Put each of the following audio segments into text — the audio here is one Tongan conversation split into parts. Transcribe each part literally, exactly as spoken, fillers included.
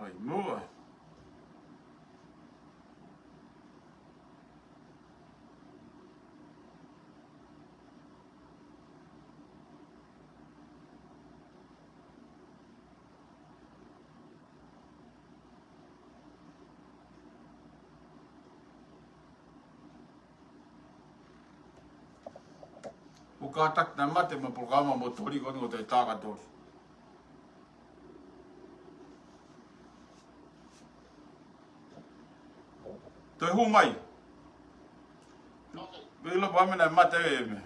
Ai, mua. ʻOku kātaki naʻe mate mo e polokalama mo Toli ko eni ko e taka Toli. Toe hū mai. Pea ʻilo pē ʻe au naʻe mate e meʻa.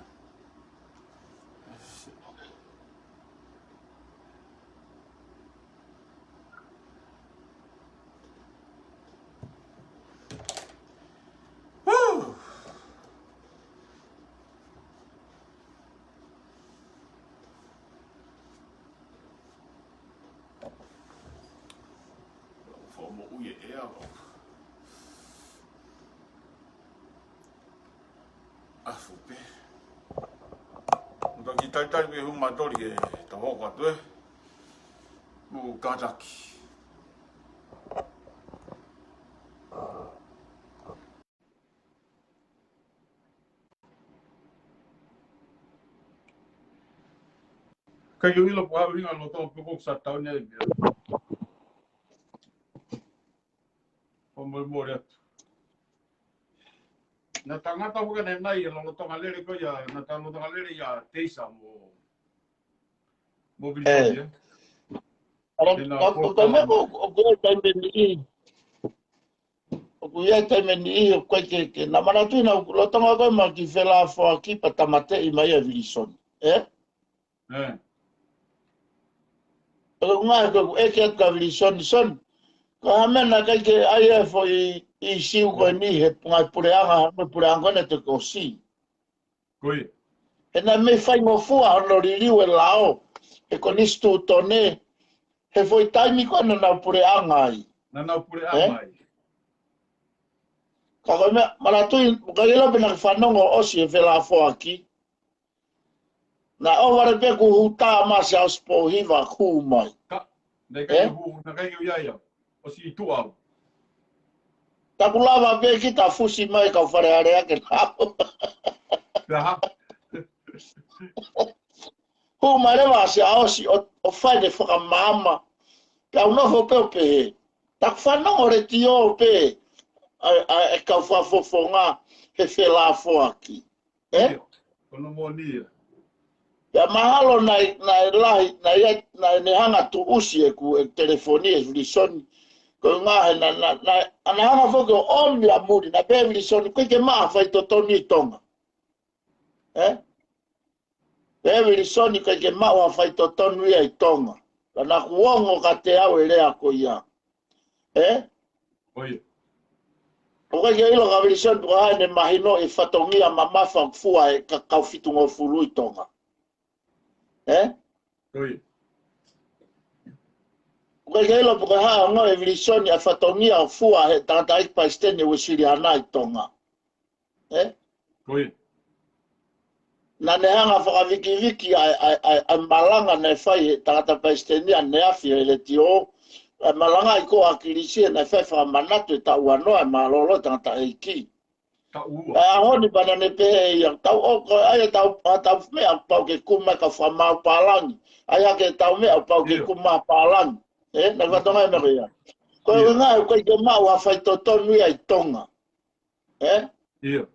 Woo! Fakamoʻui e ʻea. ʻAfu pē. Muta ki talitali pē hū mai Toli ke tau hoko atu ē. Mou kātaki. ʻIkai ke u ʻilo pe ko e hā e ʻuhinga lolotonga pē ko ʻeku shutdown ai pē. Fakamolemole atu. Naʻa ta ngata hake ʻanenai ʻi he lolotonga lele ko ia, naʻa ta lolotonga lele ʻia Teisa mo, mo Vilisoni, ē? ʻOku ʻi ai e taimi ʻe niʻihi, ʻoku ʻi ai e taimi ʻe niʻihi ʻoku ʻikai ke, ke na manatuʻi naʻa ku lolotonga ko ē mai ki Felafoaki pea tāmateʻi mai ʻa Vilisoni, ē? ʻOku ngaahi ko ē ʻeku ʻeke atu kia Vilisoni, Soni, ko e hā e meʻa naʻe ʻikai ke ʻai e foʻi ʻīsiu ko eni he ngaahi puleʻanga, he puleʻanga ko eni te kosi. Ko ia. He naʻe mei faingofua hono liliu e lao, he konisitūtone, he foʻi taimi ko ē naʻa nau puleʻanga ai. Naʻa nau puleʻanga ai. Ka ko e meʻa, manatuʻi, ʻikai ke ʻilo pe naʻa ke fanongo ʻosi he Felafoaki. Naʻe ʻohovale pē kuo hū tā mai Siaosi Pōhiva hū mai. Ka, naʻe ʻikai ke hū, naʻe ʻikai ke u ʻi ai au. ʻOsi ʻi tuʻa au. Taku lava pē kita fusi mai kau Fale Alea ke nau. Pea hā? Hū mai leva Siaosi ʻo, ʻo fai ʻene fakamaama. Pea u nofo pē ʻo pehē. Taku fanongo letiō pē. ʻA, ʻa, e kau fakafofonga he Felafoaki. Ē? ʻIo, ko hono moʻoni ia. Pea mahalo naʻe, naʻe lahi, naʻe, naʻe, naʻe hanga tuʻusi ʻeku, ʻeku telefoni ʻe Vilisoni. Ko e ngaahi, naʻa, naʻa, naʻa, naʻa hanga foki ʻo ʻomi ʻa muli, naʻe pehē ʻe Vilisoni, ʻikai ke maʻu ha faitotonu ʻi Tonga. Ē? Pehē ʻe Vilisoni, ʻikai ke maʻu ha faitotonu ia ʻi Tonga. Ka naʻa ku ongo kiate au e lea ko ia. Ē? Ko ia. ʻOku ʻikai ke ʻilo kia Vilisoni pe ko e hā ʻene mahino e fatongia mamafa ʻoku fua ʻe he ka-, kau fitungofulu ʻi Tonga. Ē? Ko ia. ʻOku ʻikai ke ʻilo pe ko e hā e ongoʻi ʻe Vilisoni ʻa e fatongia ʻoku fua ʻe he tangataʻeiki palesiteni Uēsiliana ʻi Tonga. Ē? Ko ia. Naʻa ne hanga fakavikiviki ʻa e, ʻa e, ʻa e, ʻa e malanga naʻe fai ʻe he tangata palesiteni ʻaneafi he letiō. ʻA e malanga ʻi ko ʻAkilisi naʻe fai fakamanatu ʻe taʻu ua noa e mālōlō e tangataʻeiki. Taʻu ua. ʻA e ʻaho ni pea naʻa ne pehē ʻe ia, tau ʻoku ʻai ʻetau, ʻetau meʻa pau ke kuma ka fakamaau pālangi. ʻAi hake ʻetau meʻa pau ke kuma pālangi. Ē, naʻe fatongia e meʻa ko ia. Ko e ngaahi, ʻoku ʻikai ke maʻu ha faitotonu ia ʻi Tonga. Ē? ʻIo.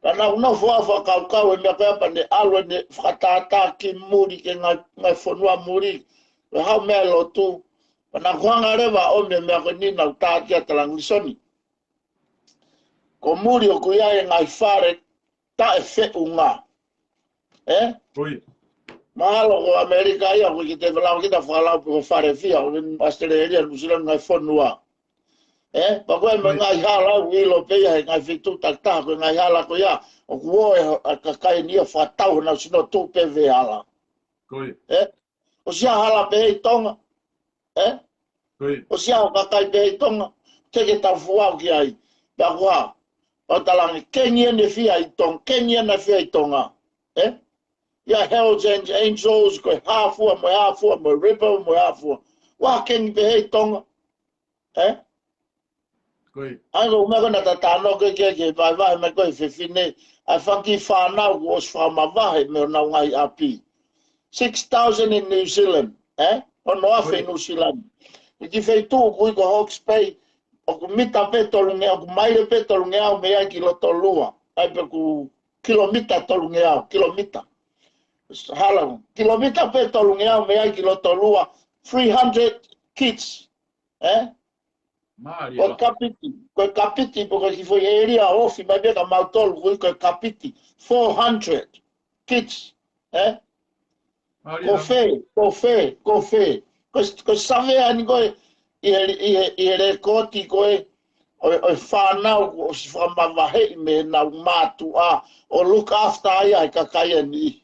Ka naʻa ku nofo au ʻo fakakaukau e meʻa ko ia pea ne ʻalu ʻene fakatātā ki muli ki he ngaahi, ngaahi fonua muli. Ko e haʻu meʻa e lotu. Pea naʻa ku hanga leva ʻo ʻomi e meʻa ko eni naʻa ku tā kia Talanglisoni. Ko muli ʻoku ʻi ai e ngaahi fale taʻefeʻunga. Ē? Ko ia. Mahalo ko ʻAmelika ia, ʻoku ʻikai te u lau kita fakalau pe ko Falefia, ʻo ʻAositelēlia, Nuʻusila, ngaahi fonua. Ē? Pea ko e meʻa ngaahi hala, ʻoku ʻilo pē ia he ngaahi feituʻu takitaha, ko e ngaahi hala ko ia, ʻoku ō e, ʻa e kakai ni ʻo fakatau honau sino tuʻu pē veʻe hala. Ko ia. Ē? ʻOsi ʻi ai e hala pehē ʻi Tonga. Ē? Ko ia. ʻOsi ʻi ai e kakai pehē ʻi Tonga. Te ke tau fua au ki ai. Pea ko e hā? Pea u talaange, kengi ʻene fia ʻi Tonga, kengi ʻene fia ʻi Tonga. Ē? ʻI ai e Hells Angels, ko e hā fua, mo e hā fua, mo e rebel, mo e hā fua. Ua kengi pē he ʻi Tonga. Ē? Ko ia. ʻA ia ko e meʻa ko ē naʻa ta talanoa ki ai, ki he vahevahe mai ko ē ʻa e fefine, ʻa e fanga kiʻi fānau kuo ʻosi fakamavahe mei honau ngaahi ʻapi. Six thousand in New Zealand, ē? Ono afe ʻi Nuʻusila ni. ʻI he kiʻi feituʻu ʻoku ui ko Hawke's Bay, ʻoku mita pē tolungeau, ʻoku maile pē tolungeau mei ai ki Lotolua. ʻA ia pe ʻoku kilomita tolungeau, kilomita. Hala, kilomita pē tolungeau mei ai ki Lotolua, three hundred kids. Ē? Mālie. Ko e kapiti, ko e kapiti, pe ko e kiʻi foʻi ʻēlia ofi mai pē kia mautolu, ko e kapiti, four hundred kids. Ē? Mālie. Ko fē, ko fē, ko fē. Ko, ko e savea ni ko ē, ʻi he, ʻi he, ʻi he lēkooti ko ē, ʻo, ʻo e fānau kuo ʻosi fakamavaheʻi mei heʻenau mātuʻa, ʻo look after ai ʻa e kakai ʻe niʻihi.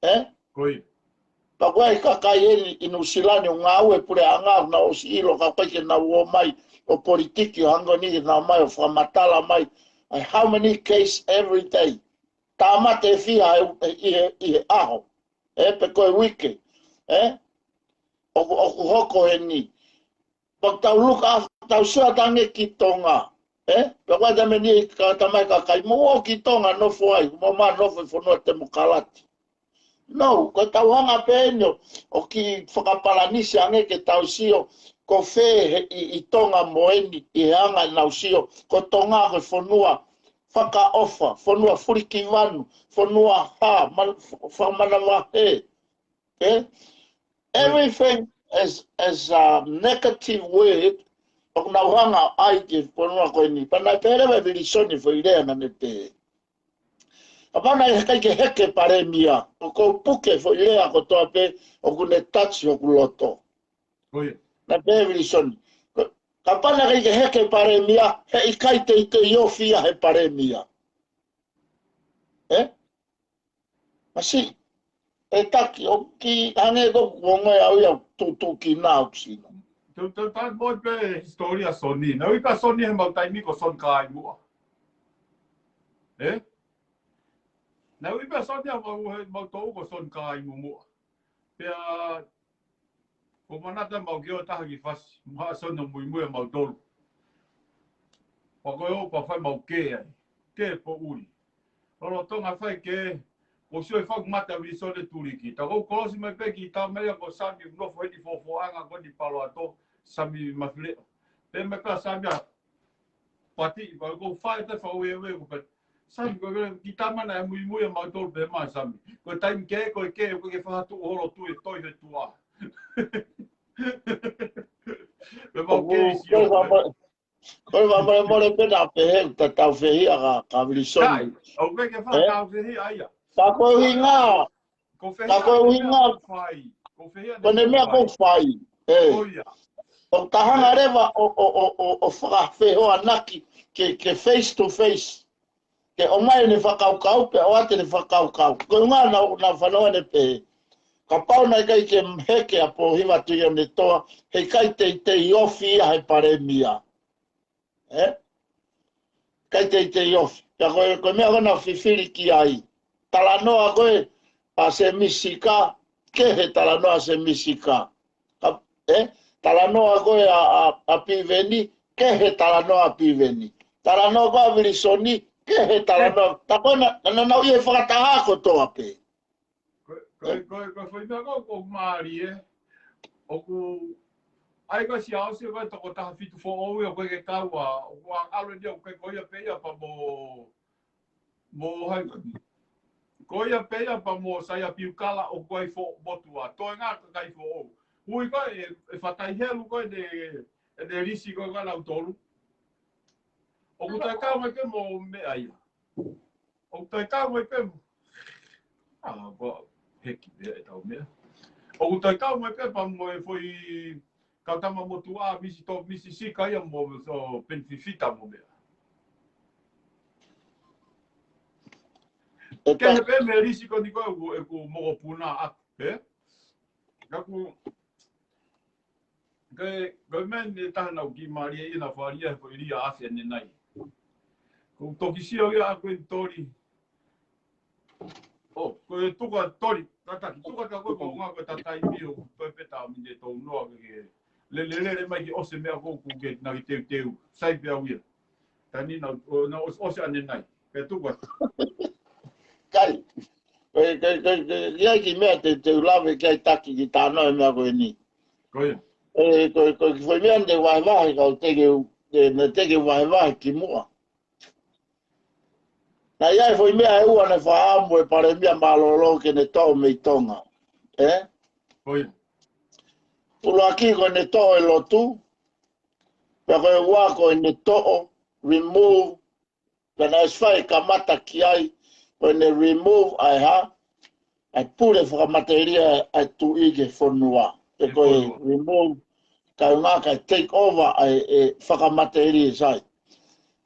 Ē? Ko ia. Pea ko e kakai ʻeni ʻi Nuʻusila ni ʻoku ngāue he puleʻanga, naʻa nau ʻosi ʻilo ka ʻoku ʻikai ke nau ō mai ʻo politiki ʻo hangē ko eni ke nau ō mai ʻo fakamatala mai. ʻA e how many case every day. Tāmate ʻe fiha ʻi he, ʻi he, ʻi he ʻaho. Ē, pe ko e uike. Ē? ʻOku, ʻoku hoko heni. Pea tau look after, tau sio atu ange ki Tonga. Ē? Pea ko e taimi ni ka tamai kakai mo ō ki Tonga nofo ai, mo ma nofo ʻi fonua temokalati. No, ko e tau hanga pē ʻeni ʻo, ʻo kiʻi fakapalanisi ange ke tau sio, ko fē he ʻi, ʻi Tonga mo eni, ʻi he anga ʻenau sio, ko Tonga ko e fonua fakaʻofa, fonua fulikivanu, fonua hā, ma-, fakamanavahē. Ē? Everything as, as a negative word, ʻoku nau hanga ai ki he fonua ko eni. Pea naʻe pehē leva ʻe Vilisoni foʻi lea naʻa ne pehē. Kapau naʻe ʻikai ke heke palēmia, ʻoku ou puke foʻi lea kotoa pē, ʻoku ne touch hoku loto. Ko ia. Naʻe pehē ʻe Vilisoni. Ko, kapau naʻe ʻikai ke heke palēmia, heʻikai teitei ofi ia he palēmia. Ē? Masi, ʻe taki, ʻoku kiʻi hangē ko ʻeku ongoʻi au ia ʻoku tuʻutuʻu ki nā ʻoku sino. Tau, tau, tau moʻi pē hisitōlia Soni. Naʻe ui pē Soni he mau taimi ko Soni Kāimuʻa. Ē? Naʻe ui pē Soni he mau, he mau toʻu ko Soni Kāimuʻa. Pea ko manata mau ke ō taha ki fasi, maha Soni ʻo muimui ʻa mautolu. Pea ko e ō pea fai mau kē ai. Kē poʻuli. Lolotonga fai kē, ko sio e faku mata Vilisoni tuliki. Ta ko kolosi mai pē ki ta mai ko Sami nofo heni fofoʻanga ko eni palo ato, Sami Mafileʻo. Pea mai pē Sami ʻa pati, pea ko fai te fau e ue ko pē. Sami ko e ki ta mana e muimui ʻa mautolu pē mai Sami. Ko e taimi kē, ko e kē, ko e ke fahatu holo tu e toi he tua. Pea mau kē ʻi sio. Ko e vā mole, ko e vā mole mole pē naʻa pehē, ta tau fehiʻa ka, ka Vilisoni. Kai, ʻoku ʻikai ke fai tau fehiʻa ia. Ka ko e ʻuhinga, Ko fehiʻa ka ko e ʻuhinga, fai. Ko fehiʻa ko ne meʻa ko fai. Ē. Ko ia. ʻOku ta hanga leva ʻo, ʻo, ʻo, ʻo, ʻo fakafehoanaki ke, ke face to face. Ke ʻomai ʻene fakakaukau, pea ʻoatu ʻene fakakaukau. Ko e ʻuhinga naʻa, naʻa fanongo ne pehē. Kapau naʻe ʻikai ke heke ʻa Pōhiva Tuʻiʻonetoa, heʻikai teitei ofi ia he palēmia. Ē? ʻIkai teitei ofi. Pea ko e, ko e meʻa ko ē naʻa fifili ki ai. Talanoa ko ē ʻa Semisi Sika, kehe talanoa Semisi Sika. Ka, ē? Talanoa ko ē ʻa, ʻa, ʻa Piveni, kehe talanoa ʻa Piveni. Talanoa ko ē ʻa Vilisoni, kehe talanoa. Ta ko ē naʻa, naʻa nau ʻi he fakataha kotoa pē. Ko, ko, ko, ko e foʻi meʻa ko, ko mālie. ʻOku, ʻai ko e Siaosi ko e toko taha fitu foʻou ia ko e ke kau ʻa, ʻoku ʻalu ʻeni ʻoku ʻikai ko ia pē ia pea mo, mo hai ko ni. Ko ia pē ia pea mo Saia Piukala ʻoku ʻai foʻou motuʻa. Toe ngā kakai foʻou. Hui ko e, e fatai helu ko e ne, e ne lisi ko e ngā nau tolu. ʻOku toe kau mai pē mo meʻa ia. ʻOku toe kau mai pē mo. ʻA, ko heki meʻa e tau meʻa. ʻOku toe kau mai pē pea mo e foʻi kau tama motuʻa Misi To, Misi Sika ia mo, so, Peni Fifita mo meʻa. Ke he pē mei he lisi ko ni ko e ʻeku mokopuna ʻaku, ē? Ka ʻoku Ko e, ko e meʻa ni taha naʻa ku kiʻi mālie ʻi he naʻa falia he foʻi lia ʻa ʻAfia ne nai. Ko e toki sio ia ʻa ko e toli. ʻO, ko e tuka toli, tataki, tuka ka ko e ko ngā ko e tatai mio, ko e peta mine tau noa ke, ke, lele lele mai ke ʻosi e meʻa ko ē ʻoku ke na ki teuteu. Sai pē au ia. Tani na, ʻo, na ʻosi, ʻosi ʻanenai. Pea tuku atu. Kai. Kai, kai, kai, kai, ki ai ki meʻa te, te u lave ki ai taki ki tānoa e meʻa ko eni. Ko ia. E, ko, ko, ki foʻi meʻa ne vahevahe, kau te ke, e, ne te ke vahevahe ki muʻa. Na ia e foʻi meʻa ʻe ua ne faʻamu e palēmia mālōlō ke ne toʻo mei Tonga. E? Ko ia. ʻUluaki ko ʻene toʻo e lotu, pea ko e ua ko ʻene toʻo, remove, pea na ʻosi fai e kamata ki ai, ko ʻene remove ʻa e hā, ʻa e pule fakamatelie ʻa e tuʻi ki he fonua. He ko e remove, kae ʻuhinga kae take over ʻa e, e fakamatelie sai.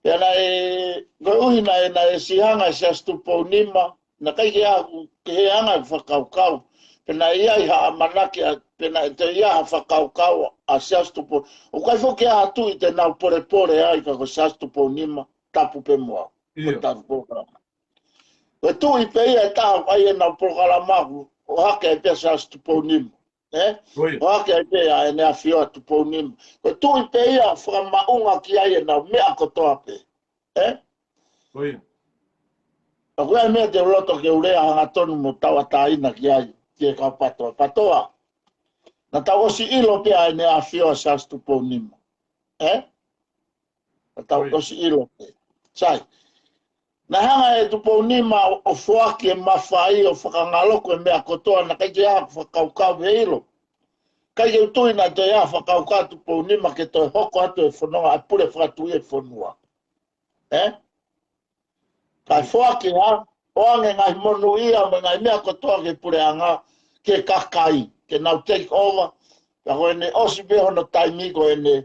Pea naʻe, koeʻuhi naʻe, naʻe ʻosi hanga ʻe Siaosi Tupou Nima, naʻe ʻikai ke ʻi ai ha, ke he anga e fakakaukau. Pea naʻe ʻi ai ha ʻamanaki, ʻa, pea naʻe toe ʻi ai ha fakakaukau ʻa Siaosi Tupou. ʻOku ʻikai foki ke ʻi ai ha tuʻi te nau polepole ai ka ko Siaosi Tupou Nima, tapu pē mo au. Ko e tapu polokalama. Ko e tuʻi pē ia ʻe taha ʻoku ʻi ai ʻenau polokalama ʻoku ʻohake ai pē ʻa Siaosi Tupou Nima. E? ʻOhake ai pē ʻa ʻEne ʻAfio ʻa Tupou Nima. Ko e tuʻi pē ia fakamaʻunga ki ai ʻenau meʻa kotoa pē. E? Ko ia. ʻOku ʻi ai e meʻa te u loto ke u lea hangatonu mo tauʻatāina ki ai, ki he kau patoa. Patoa. Na tau ʻosi ʻilo pē ʻa ʻEne ʻAfio ʻa Siaosi Tupou Nima. E? Na tau ʻosi ʻilo pē. Sai. Na hanga ʻe Tupou Nima ʻo, ʻo foaki e mafai ʻo fakangaloku e meʻa kotoa naʻe ʻikai ke ʻi ai ha fakakaukau he ʻilo. ʻIkai ke u tui naʻe toe ʻi ai ha fakakaukau ʻa Tupou Nima ke toe hoko atu e fononga ʻa e pule fakatuʻi e fonua. E? Kae foaki ha, ʻoange ngaahi monūʻia mo e ngaahi meʻa kotoa ki he puleʻanga, ki he kakai, ke nau take over, pea ko ʻene ʻosi pē hono taimi ko ʻene,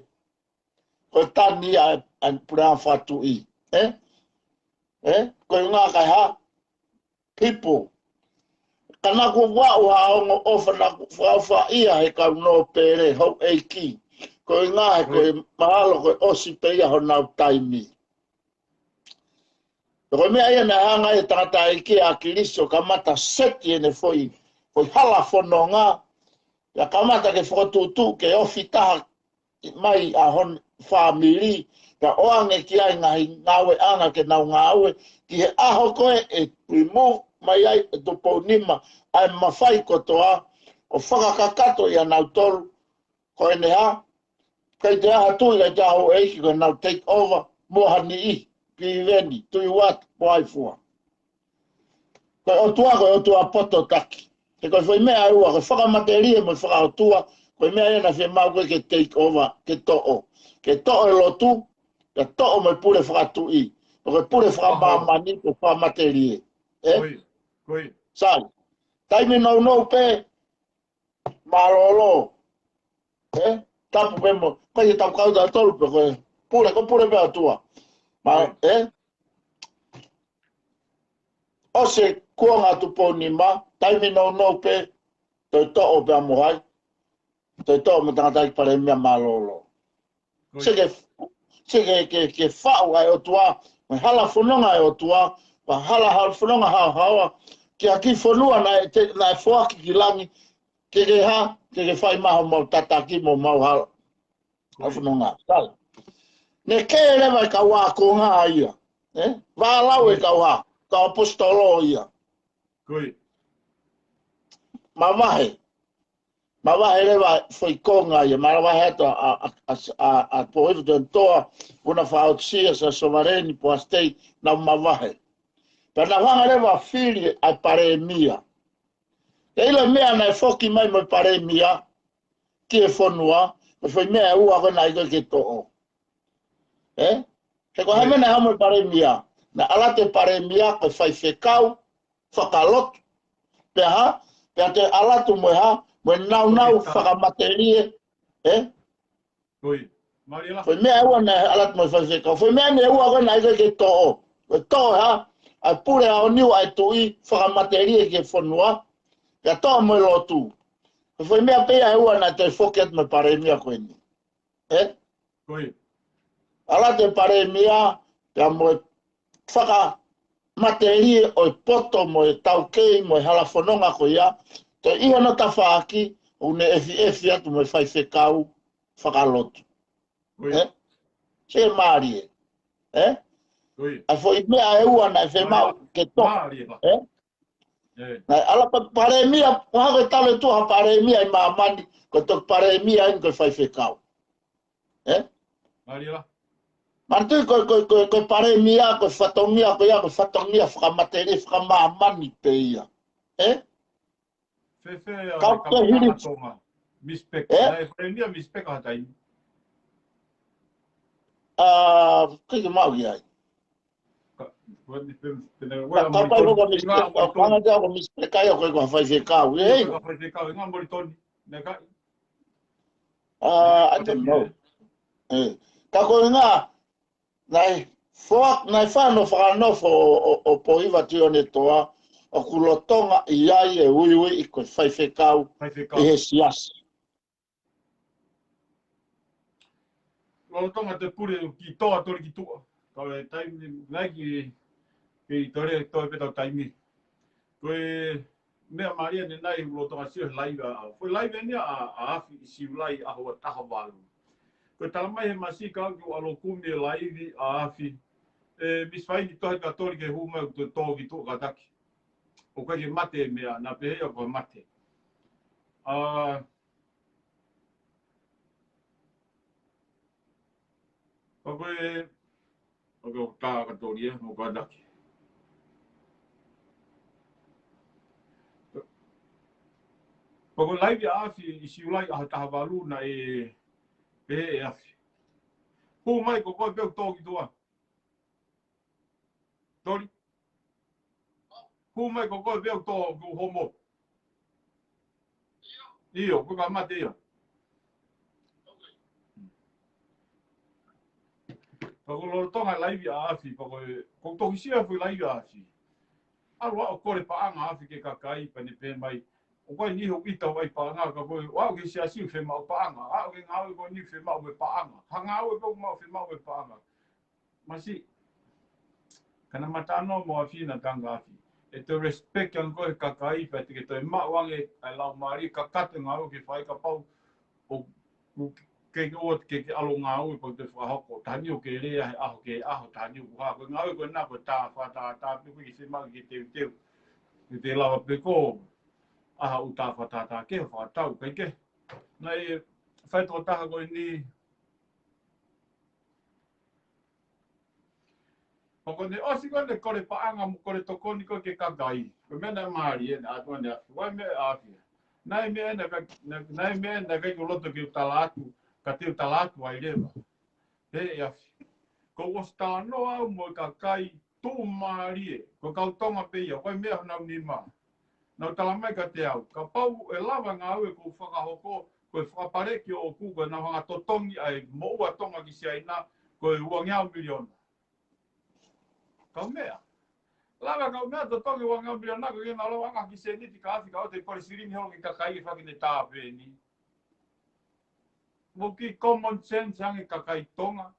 ko e tani ʻa, ʻa e puleʻanga fakatuʻi. E? E? Ko e ʻuhinga kae hā, people. Ka naʻa ku vaʻu ha ongo ʻofa naʻa ku fakaʻofaʻia he kau nōpele houʻeiki. Ko e ʻuhinga he ko e mahalo ko e ʻosi pē ia honau taimi. Ko e meʻa ia naʻe hanga ʻe he tangataʻeiki ʻa ʻAkilisi ʻo kamata seti ʻene foʻi, foʻi hala fononga. Pea kamata ke fokotuʻutuʻu ke ofi taha mai ʻa hono fāmili, pea ʻoange ki ai ngaahi ngāueʻanga ke nau ngāue, ki he ʻaho ko ē ʻe remove mai ai ʻe Tupou Nima ʻa e mafai kotoa, ʻo fakakakato ʻia nautolu, ko ʻene hā, ʻikai toe ʻi ai ha tuʻi, ʻikai toe ʻi ai ha houʻeiki, ko ʻenau take over, mo ha niʻihi, piveni, tui uata, po ai fua. Ko e ʻOtua, ko e ʻOtua poto taki. He ko e foʻi meʻa ʻe ua, ko e fakamatelie mo e fakaʻotua, ko e meʻa ia naʻe fiemaʻu ko ē ke take over, ke toʻo. Ke toʻo e lotu, ke toʻo mo e pule fakatuʻi. Ko e pule fakamāmani, ko e fakamatelie. E? Ko ia, ko ia. Sai. Taimi nounou pē, mālōlō. E? Tapu pē mo, ko ia tau kau tautolu pē ko e pule, ko e pule pē ʻa e ʻOtua. Ma, e? ʻOsi e kuonga ʻa Tupou Nima, taimi nounou pē, toe toʻo pē ʻa mo hai, toe toʻo mo e tangataʻeiki palēmia mālōlō. Ko ia. Se ke, se ke, ke, ke faʻu ʻa e ʻOtua, mo e hala fononga ʻa e ʻOtua, mo e hala, hala fononga haohaoa, ki ha kiʻi fonua naʻe te, naʻe foaki ki langi, ke ke hā, ke ke fai mai homau tataki mo homau hala. Ko ia. Hala fononga. Sai. Ne kē leva e kau ākonga ia. E? Vālau e kau hā, kau ʻaposetolo ia. Ko ia. Mavahe. Mavahe leva foʻi konga ia, mavahe atu ʻa, ʻa, ʻa, ʻa, ʻa Pōhiva Tony Toa, Vuna Fakaʻotusia, Siaosi Sovaleni, Poasi Tei, naʻa nau mavahe. Pea naʻa nau hanga leva ʻo fili ʻa e palēmia. ʻE ʻilo e meʻa naʻe foki mai mo e palēmia ki he fonua, mo e foʻi meʻa ʻe ua ko ē naʻe ʻikai ke toʻo. E? He ko e hā e meʻa naʻe hā mo e palēmia. Naʻe ʻalu atu e palēmia ko e faifekau fakalotu. Pea hā, pea toe ʻalu atu mo e hā, mo e naunau fakamatelie. E? Ko ia. Mālie lahi. Foʻi meʻa ʻe ua naʻe ʻalu atu mo e faifekau. Foʻi meʻa ʻe ua ko ē naʻe ʻikai ke toʻo. Ko e toʻo e hā, ʻa e pule ʻaoniu ʻa e tuʻi fakamatelie ki he fonua. Pea toʻo mo e lotu. Ko e foʻi meʻa pē ia ʻe ua naʻe toe foki atu mo e palēmia ko eni. E? Ko ia. ʻAlu atu e palēmia, pea mo e fakamatelie ʻo e poto mo e taukei mo e hala fononga ko ia, toe ʻi hono tafaʻaki, ʻoku ne ʻefiʻefi atu mo e faifekau, fakalotu. ʻE? Sē mālie. ʻE? ʻA e foʻi meʻa ʻe ua naʻe fiemaʻu ke toʻo. ʻE? Naʻe ʻalu pē palēmia, ʻo hangē ko e tala ʻe tuʻu ha palēmia ʻi māmani, ko e toki palēmia eni ko e faifekau. ʻE? Manatuʻi ko, ko, ko, ko e palēmia, ko e fatongia, ko ia, ko e fatongia fakamatelie, fakamāmani pē ia. ʻE? Kau ke hili. Miss Peck. ʻE? Naʻe palēmia Miss Peck ha taimi. ʻA, ke ke mau ki ai. Ka, ka, ka, ka, ka, ka, Miss Peck, ka, ka, ka, ka, Miss Peck, ka, ka, ka, faifekau. ʻE, ka faifekau, ngā Molitoni. Nē, ka, ʻA, I don't know. ʻE, ka ko e ngā, naʻe foak, naʻe fano fakanofo ʻo, ʻo, ʻo Pohiva Tionetoa, ʻoku lolotonga ʻi ai e uiuiʻi ko e faifekau ʻi he siasi. Lolotonga te pule ki toa toli ki tuʻa. Tau e taimi, nai ki, ki tole, toe pē tau taimi. Ko e meʻa mālie ʻanenai lolotonga sio he laivi ʻa, ko e laivi eni ʻa, ʻa Afi ʻi Siulai ʻaho ua taha valu. Ko e tala mai he masika ki ʻalu kumi e laivi ʻa Afi. ʻE, Miss Faini tohi ka toli ke hū mai ʻo tō ki tuʻa kātaki. ʻOku ʻikai ke mate e meʻa, naʻa pehē ia ko e mate. ʻA, Pea ko e, pea ko e tā ka toli ē, mo kātaki. Pea ko e laivi ʻa Afi ʻi Siulai ʻaho taha valu naʻe, ʻe, ʻe Afi. Hū mai ko koe pē ʻo tō ki tuʻa. Toli. Hū mai ko koe pē ʻo tō ki homo. ʻIo, ko ka mate ia. Pea ko lolotonga laivi ʻa Afi, pea ko e, ko toki sio fu laivi ʻa Afi. ʻAlu ʻo kole paʻanga ʻa Afi ki he kakai, pea ne pehē mai, ʻoku ʻi ai e niʻihi ʻoku ʻita ai paʻanga, ka ko e, ʻoku ke siasi fiemaʻu paʻanga, ʻoku ke ngāue ko e niʻihi fiemaʻu e paʻanga, ha ngāue ko e maʻu fiemaʻu e paʻanga. Masiʻi. Ka naʻa ma talanoa mo Afi naʻa tangata Afi. ʻE toe respect ange koe he kakai pea te ke toe maʻu ange ʻa e laumālie kakato e ngāue ʻoku ke fai kapau ʻoku ke, ke ʻoua ke ke ʻalu ngāue pea te fakahoko. Taha ni ʻoku ke lea he ʻaho ki he ʻaho, taha ni ʻoku hā. Ko e ngāue ko ena ko e tā fakatātā pē ʻoku ke fiemaʻu ke teuteu. Ke te lava pē ko e ʻaho ʻoku tā fakatātā ke fakatau, ʻikai ke. Naʻe fai tokotaha ko eni Pea ko ʻene ʻosi ko ʻene kole paʻanga mo kole tokoni ko ē ki he kakai. Ko e meʻa naʻe mālie ʻene ʻatu ʻene Afi. Ko e meʻa ʻa Afi. Naʻe meʻa ʻena ka, naʻe, naʻe meʻa ʻena ka ʻikai ke u loto ke u tala atu, ka te u tala atu ai leva. He ʻe Afi. Ko ʻosi talanoa au mo e kakai tuʻumālie. Ko e kau Tonga pē ia. Ko e meʻa honau nima. Nau tala mai kiate au, kapau ʻe lava ngāue ʻoku ou fakahoko, ko e fakapaleki ʻoʻoku, ko ʻenau hanga totongi ʻa e moʻua Tonga ki Siaina, ko e uangeau miliona. Kaumeʻa. Lava kaumeʻa totongi uangeau miliona, ko ʻenau lava ʻanga ki seniti ka Afi ka ʻoua te kole silini holo ki he kakai ke fai ʻene tā pē eni. Mou kiʻi common sense ange kakai Tonga.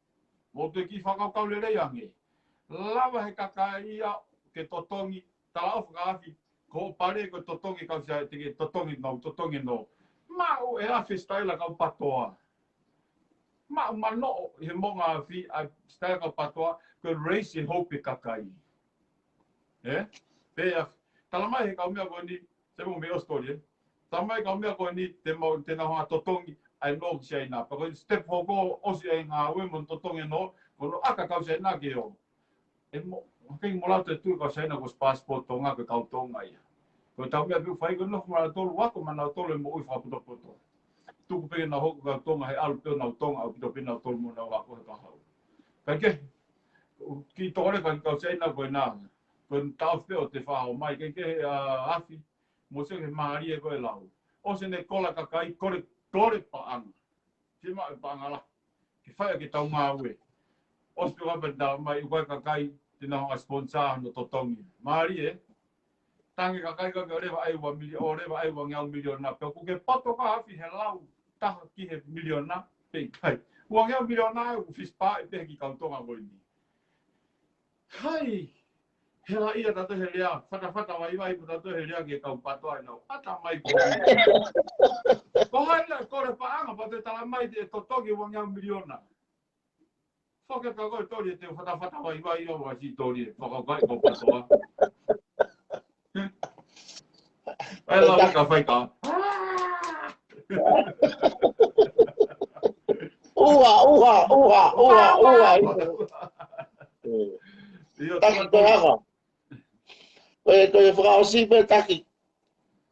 Mou toe kiʻi fakakaukau lelei ange. Lava he kakai ia ke totongi, talaʻofa ka Afi, ko hoʻo pale ko e totongi kau Siaina, te ke totongi nau, totongi nau. Maʻu ʻe Afi sitaila kau PATOA. Maʻu manoʻo ʻi he moʻunga Afi ʻa e sitaila kau PATOA, ko e raise e hope kakai. ʻE? Pea, tala mai he kaumeʻa ko eni, te mo me Australia. Tala mai kaumeʻa ko eni, te mau, te nau hanga totongi, ʻa e nō ki Siaina. Pea ko e step hoko, ʻosi ʻa e ngāue mo totongi nō, ko hono ʻaka kau Siaina ke ō. ʻE mo, hake mo lau te tui kau Siaina ko e passport Tonga, ko e kau Tonga ia. Ko e tau meʻa pē ʻoku fai ko e nofo maʻanautolu, ako maʻanautolu e moʻui fakapotopoto. Tuku pē ke nau hoko kau Tonga he ʻalu pē ʻo nau Tonga, ʻaupito pē nautolu mo nau ako he kahaʻu. Kae kehe, kiʻi tokole ka kau Siaina ko ena. Ko e taʻofi pē ʻo te faʻo mai, kae kehe ʻa Afi, mou sio ki he mālie ko e lau. ʻOsi ʻene kole kakai, kole, kole paʻanga. Fiemaʻu e paʻanga lahi. Ke fai ʻaki ʻetau ngāue. ʻOsi pē kapau tala mai, ʻoku ʻi ai kakai, te nau hanga sponsor hono totongi. Mālie, ē? Tangi kakai ka ke leva ai ua milio-, ʻo leva ai uangeau miliona. Pea ʻoku ke poto ka Afi he lau taha ki he miliona, pea ʻikai. Uangeau miliona ʻoku fish pie pē ki he kau Tonga ko eni. Hai, hela ia tatou he lea, fatafata vaivai mo tatou he lea ki he kau PATOA ʻenau ʻata mai ko ē. Ko hai la kole paʻanga, ʻo te tala mai te totongi ua ngeau miliona. Foke ka koe toli e te fatafata vaivai ʻo ua si toli e fakakakai ko patoa. ʻE la ka fai ka. Ua, ua, ua, ua, ua. Taki ko haka. Ko e, ko e fakaʻosi pē taki.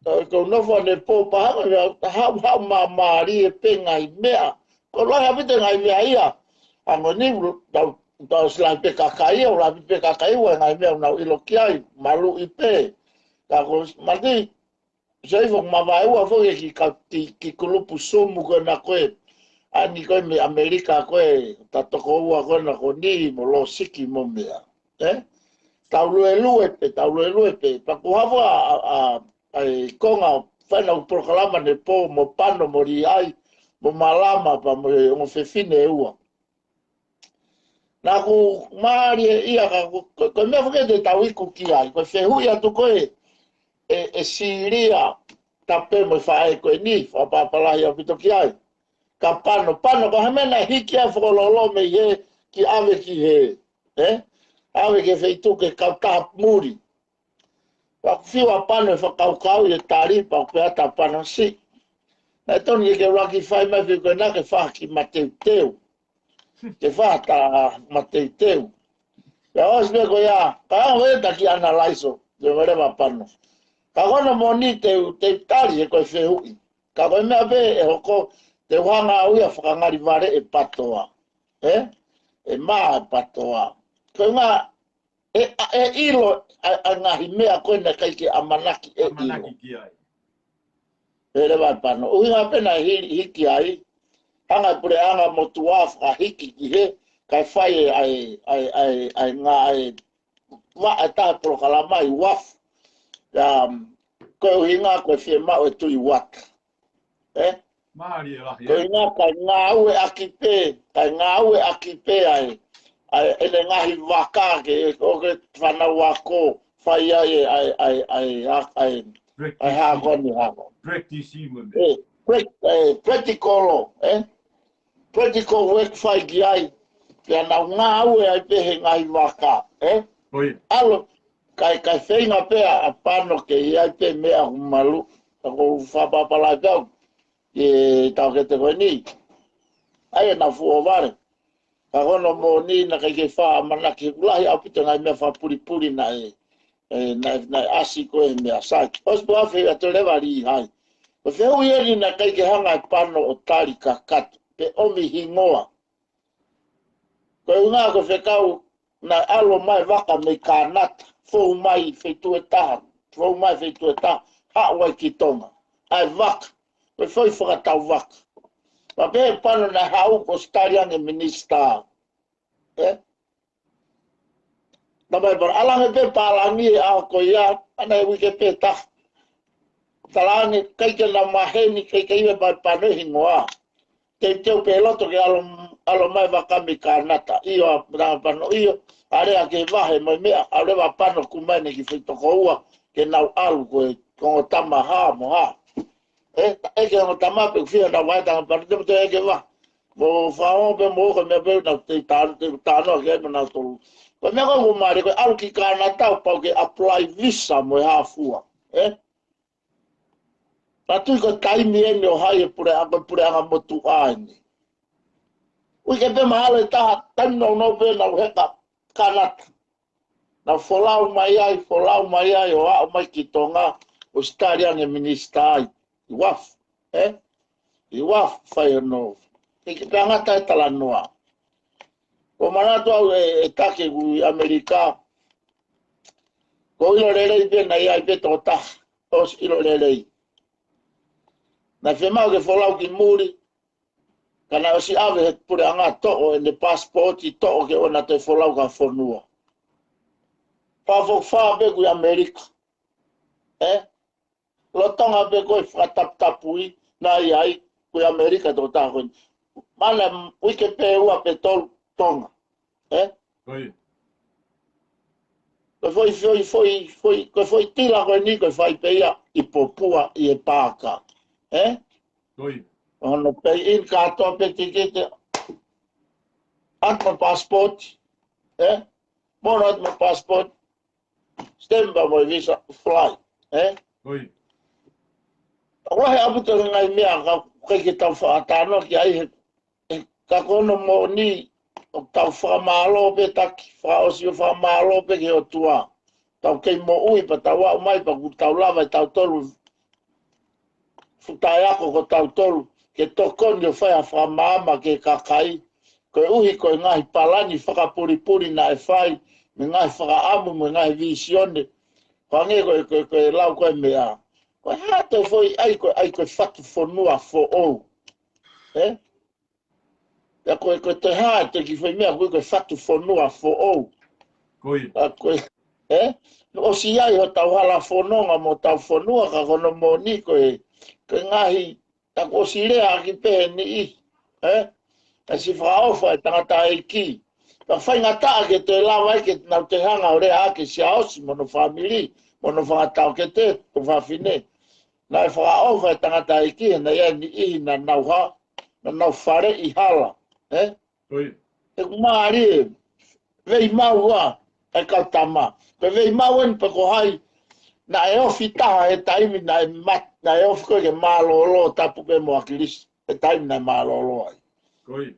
Ko, ko nofo ane pō paha, ko e hau, hau mā mālie pē ngaahi meʻa. Ko lahi ʻaupito ngaahi meʻa ia. Ango ni, tau, tau silahi pē kakai, ʻo lahi pē kakai, ua ngaahi meʻa, ʻo nau ʻilo ki ai, maluʻi pē. Ka ko, mati, se ifo mavae ua foki ki ka, ki, ki kulupu sumu ko na ko e. Ani ko e me Amerika ko e, ta toko ua ko na ko ni, mo losiki mo meʻa. Eh? Tau lue lue pē, tau lue lue pē. Paku hava a, a, a, e konga, fai nau polokalama ne pō, mo pano, mo li ai, mo malama, pa mo e ongo fefine ua. Na ku mālie ia ka, ko, ko, ko e meʻa foki te tau iku ki ai, ko e fehuʻi atu ko e, e, e silia, tape mo e faʻē ko eni, fakapapalahi ʻaupito ki ai. Ka pano, pano, ko ha meʻa na hiki ai fokololo mei he, ki ʻave ki he, eh? ʻAve ki he feituʻu ke kau taha muli. Paku fiu a pano e fakakaukau i e tali, paku pea ta pano si. Na e tonu ke ke laki fai mai fiu ko e na ke faki mateuteu. Ke fata mateuteu. Ia ʻosi pē ko ia, ka ʻaho e taki analaiso, te vale ma pano. Ka kono mo ni te, te tali e ko e fehuʻi. Ka ko e meʻa pē e hoko, te uhanga au ia fakangali vale e patoa. Eh? E mā e patoa. Ko e ngā, e, a, e ʻilo, a, a ngaahi meʻa ko e na kai ke ʻamanaki e ʻilo. ʻAmanaki ki ai. E leva e pano. ʻUhinga pē na hili, hiki ai. Hanga e puleʻanga motuʻa fakahiki ki he, kai fai e, ai, ai, ai, ai, ngā, ai, va, e taha polokalama i uafu. Um, ko e ʻuhinga ko e fiemaʻu e tui uata. Eh? Mālie lahi, Ko e eh? ʻuhinga kai ngāue ʻaki pē, kai ngāue ʻaki pē ai, ai, ʻene ngaahi vaka ke, ʻo ke fanau ako, fai ai, ai, ai, ai, ai, ai, Practice. ai hako ni hako. Practice i mo me. Eh, prac-, eh, practical, eh? Practical work fai ki ai, pea nau ngāue ai pē he ngaahi vaka, eh? Ko ia. ʻAlo, kai, kai feinga pē a pano ke ʻi ai pē meʻa ʻoku malu, ka ko fakapapalai pē au, ke tau ke te ko eni. Ai e na fuo vale. Ka kono mo ni na kai ke fa ʻamanaki ʻoku lahi ʻaupito ngaahi meʻa fakapulipuli na e, e, na, na e ʻasi ko e meʻa sai. ʻOsi pō afe atu leva li hai. Ko e fehuʻi eni na kai ke hanga e pano ʻo tali kakato, pe ʻomi hingoa. Ko e ʻuhinga ko e fekau na ʻalu mai vaka mei Kanata, fou mai feituʻu ʻe taha, fou mai feituʻu ʻe taha, haʻu ai ki Tonga. ʻAi vaka, ko e foʻi fakatau vaka. Ma pē pano na haʻu ko Australia nge minisitā. Eh? Na mai pano, ʻalu ange pē pālangi e ʻaho ko ia, ana e uike pē taha. Talaange, kai ke na maheni, kai ke iwe mai pano e hingoa. Teuteu pē loto ke ʻalu, ʻalu mai vaka mei Kanata. ʻIo, a, na pano ʻio, ʻa lea ke vahe mai meʻa, ʻa leva pano ku mai ne ki fei toko ua, ke nau ʻalu ko e, ko e tama ha, mo ha. Eh, ʻeke mo tama pe ʻoku fiha na vai tanga pano, te mo te ʻeke va. Mo fao pe mo ko me pe na te tano, te tano ke mo na tolu. Ko e meʻa ko e ʻuhinga mare, ko e ʻalu ki Kanata ʻoku pau ke apply visa mo e hā fua. Eh? Na tui ko e taimi eni ʻo hai e pule, a, ko e puleʻanga motuʻa eni. Uike pē mahalo ʻe taha, taimi nounou pē na u heka Kanata. Na folau mai ai, folau mai ai, ʻo aʻu mai ki Tonga, Australia nge minisitā ai, ʻi uafu, eh? ʻI uafu, fai ono. Ke ke tangata e talanoa. Ko manatu au e, e take ku ʻi ʻAmelika. Ko ʻilo lelei pē na ʻi ai pē toko taha, ʻosi ʻilo lelei. Na fiemaʻu ke folau ki muli, ka na ʻosi ʻave he puleʻanga toʻo ʻene pasipoti toʻo ke ʻoua te folau ka fonua. Fafo fa pē ku ʻi ʻAmelika. Eh? Lolotonga pē ko e fakataputapui na ʻi ai ku ʻi ʻAmelika toko taha ko eni. Mana uike pē ua pe tolu Tonga. Eh? Ko ia. Ko e foʻi, foʻi, foʻi, foʻi, ko e foʻi tila ko eni, ko e fai pē ia ʻi Popua, ʻi he paaka. Eh? Ko ia. Ono pay in kātoa pē tikite. ʻAtu mo e passport. Ē? Mo ʻalu atu mo e passport. Stamp pea mo e visa, fly. Ē? ʻOi. ʻOku lahi ʻaupito e ngaahi meʻa ka ʻoku ʻikai ke tau fakatalanoa ki ai he, he ka ko hono moʻoni ʻoku tau fakamālō pē Taki, fakaʻosi ʻo fakamālō pē ki he ʻOtua. Tau kei moʻui pea tau aʻu mai pea kuo tau lava ʻe tautolu fuʻu taʻeako ko tautolu ke tokoni ʻo fai ha fakamaama ki he kakai. Koeʻuhi ko e ngaahi palani fakapulipuli naʻe fai, mo e ngaahi fakaʻamu, mo e ngaahi vīsone. Ko e hangē ko e, ko e, ko e lau ko e meʻa. Ko e hā toe foʻi ʻai ko e, ʻai ko e fatu fonua foʻou. Ē? Pea ko e, ko e toe hā toe kiʻi foʻi meʻa ko e, ko e fatu fonua foʻou. ʻOi. ʻA ko e, ē? ʻOsi ʻi ai hotau hala fononga mo hotau fonua ka ko hono moʻoni ko e, ko e ngaahi, ka kuo ʻosi leaʻaki pē ʻe he niʻihi. Ē? Ka siʻi fakaʻofa e tangataʻeiki. Ka faingataʻa ke toe lava ai ke nau toe hanga ʻo leaʻaki ʻa Siaosi mo hono fāmili, mo hono fanga taʻokete, ko e fafine. Naʻe fakaʻofa e tangataʻeiki, he naʻe ʻi ai e niʻihi naʻa nau hā, naʻa nau faleʻi hala. Ē? ʻOi. ʻOku mālie, veimau ʻa e kau tama. Ko e veimau eni pē ko hai, naʻe ofi taha he taimi, naʻe mat-, naʻe ofi ko ē ke mālōlō tapu pē mo ʻAkilisi. He taimi naʻe mālōlō ai. ʻOi.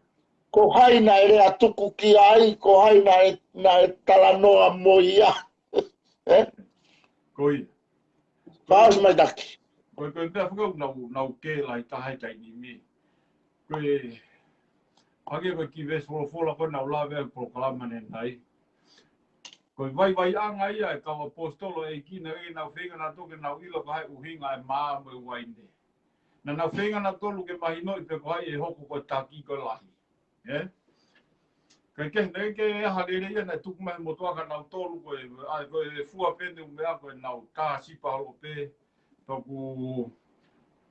Ko hai naʻe lea tuku ki ai, ko hai naʻe, naʻe talanoa mo ia. Ē? ʻOi. Paasi mai Taki. Ko e, ko e meʻa fakaʻuhinga naʻa ku, naʻa ku kei lahi taha he taimi ni. Ko e, hangē ko e kiʻi veesi folofola ko ē naʻa ku lave ai he polokalama ʻanenai. Ko e vaivaiʻanga ia ʻa e kau ʻaposetolo ʻa e ʻEiki naʻe ʻikai ke nau feinga nautolu ke nau ʻilo ko e hā e ʻuhinga ʻa e mā mo e uaine. Naʻa nau feinga nautolu ke mahinoʻi pe ko hai ʻe hoko ko e taki ko e lahi. Ē? Kae kehe, naʻe ʻikai ke ʻi ai ha lelei ia naʻe tuku mai he motuʻa kia nautolu ko e, ʻa, ko e fua pē ʻenau meʻa ko ʻenau tā sipa holo pē. Pea ʻoku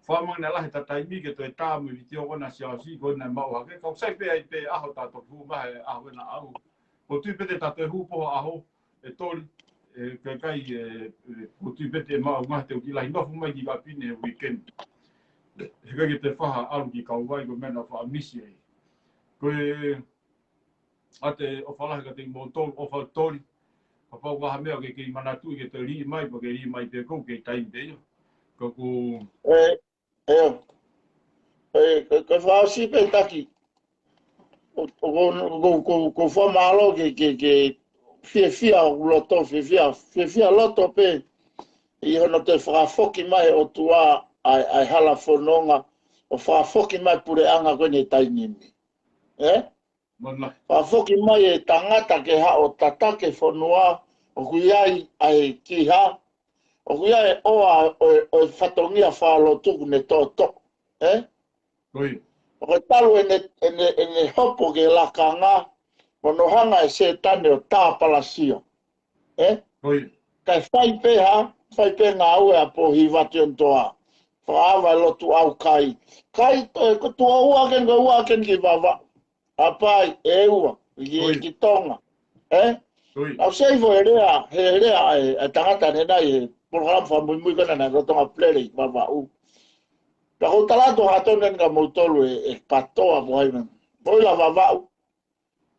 fakamanatu naʻe lahi e taimi ke toe tā mo e vitiō ko ena ʻa Siaosi ko ena ʻe maʻu hake. Ka ʻoku sai pē ai pē ʻaho tā toki hū mai he ʻaho ena ʻaʻau. ʻOku ou tui pē te ta toe hū pē ha ʻaho, ʻe Toli, ē, kae ʻikai, ē, ē, ʻoku ou tui pē te maʻu ngaahi te u kiʻi lahi nofo mai ki ʻapi ni he weekend. He ʻikai ke te faʻa ʻalu ki Kauvai ko e meʻa naʻa ku faʻa misi ai. Ko e, ʻoatu e ʻofa lahi kiate kimoutolu, ʻofa Toli. Kapau ko ha meʻa ke kei manatuʻi ke toe liʻi mai, pea ke liʻi mai pē ʻoku kei taimi pē ia. Ka ʻoku ʻE, ʻe, ʻe, ko, ko e fakaʻosi pē Taki. ʻOku, ʻoku, ʻoku, ʻoku, ʻoku fakamālō ke, ke, ke fiefia ʻoku loto, fiefia, fiefia loto pē ʻi hono toe fakafoki mai ʻe he ʻOtua ʻa e, ʻa e hala fononga, ʻo fakafoki mai e puleʻanga ko eni he taimi ni. Ē? Mana. Fakafoki mai e tangata ke haʻu ʻo tataki e fonua, ʻoku ʻi ai ʻa e kiʻi hā, ʻoku ʻi ai e ʻoa ʻo e, ʻo e fatongia fakalotu kuo ne toʻotoʻo. Ē? ʻOi. ʻOku talu ʻene, ʻene, ʻene hopo ki he lakanga, mo hono hanga ʻe Sētane ʻo tāpalasia. Ē? ʻOi. Kae fai pē hā, fai pē ngāue ʻa Pōhiva Tionetoa. Fakaava e lotu ʻaukai. Kai toe ko tuʻo ua ʻeni, ko e ua ʻeni ki Vavaʻu. ʻApā ʻe ua, ki, ʻOi. ki Tonga. Ē? ʻOi. ʻOku sai foʻi lea, he lea ʻa e, ʻa e tangata ʻanenai he polokalama fakamuimui ko ena naʻe lolotonga pulelei Vavaʻu. Pea ʻoku ou tala atu ha tonu ʻeni kia moutolu ē, ʻe PATOA mo hai mena. Foʻi la Vavaʻu.